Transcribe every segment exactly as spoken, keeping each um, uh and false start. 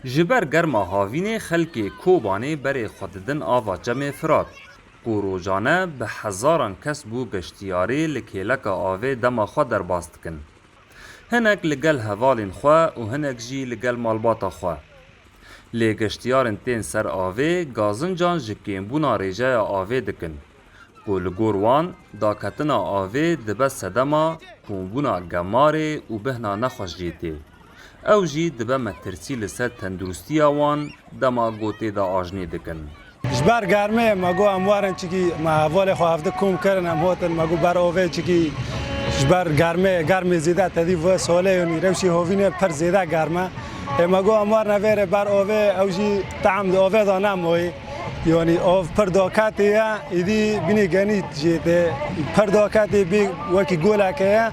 Ji ber germa havînê xelkê Kobanê berê xwe didin ava Çemê Firat, ku rojane bi hezaran kes bû geştiyarê li kêleka avê dema xwe derbas dikin. Hinek li gel hevalên xwe û hinek jî li gel malbata xwe. Lê geştiyarên tên ser avê gazincan ji kêmbûna rêjeya avê dikin, ku li gor wan daketina avê dibe sedema kombûna gemarê û bihna nexweşiyê tê. Ew jî dibe metirsî li ser tenduristiya wan dema ku tê de ajnê dikin. Ji ber germê me got em werin çikî me hevalê xwe hevdi kom kirin, em hotin me got ber ovê çikî ji ber germê, germê zêde tedî ve solê yonî rewşî hovînê pir zêde germ e. Ê me got em werine vêrê ber ovê, ew jî tehm di ovê de nemoyî. Yonî ov pir daketê ye, îdî bînî genî jê tê pir daketê bê wekî golekê ye.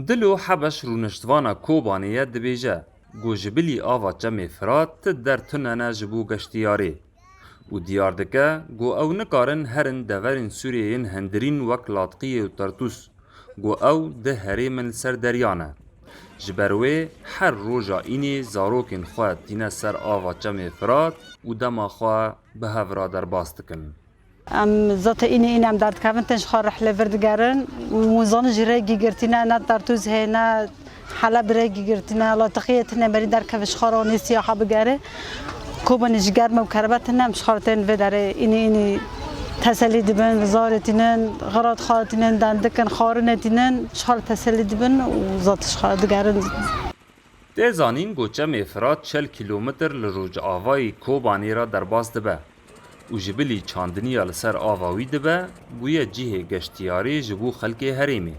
Dilo Hebeş rûniştvana Kobanê ye dibêje, ku ji bilî ava Çemê Firat ti der tune ne ji bo geştiyarê û diyar dike, ku ew nikarin herin deverên Sûriyê yên hundirîn wek Latqiyê û Tartûs, ku ew di herêmin li ser derya ne. Ji ber wê her roja înê zarokên xwe tîne ser ava Çemê Firat û dema xwe bi hev re derbas dikin. Em zata înê înê em derdikevin, tên ji xwe rihlê vir digerin. Û zanin jî rêgî girtîne, ne Tartûs heye, ne Heleb rêgî girtîne, Latiqiyê tine berî derkeve ji xwe re nê siyaha bigere. Kobanê ji germe û kerebe tine, em ji xwe re tên vê derê înê înê teselî dibin, zarê tînin, xirat xwe tînin, dendikin, xwarinê tînin, ji xwe re teselî dibin û zat ji xwe re digerin. Tê zanîn ku Çemê Firat çil kîlometr li rojavayî Kobanê re derbas dibe û ji bilî çandiniya li ser ava wî dibe, bûye cihê geştiyarê ji bo xelkê herêmê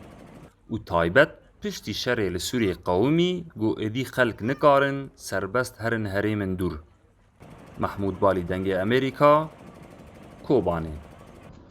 û taybet piştî şerê li Sûriyê qewimî ku êdî xelk nikarin serbest herin herêmin dûr. Mehmûd Balî, Dengê Amerîka, Kobanê.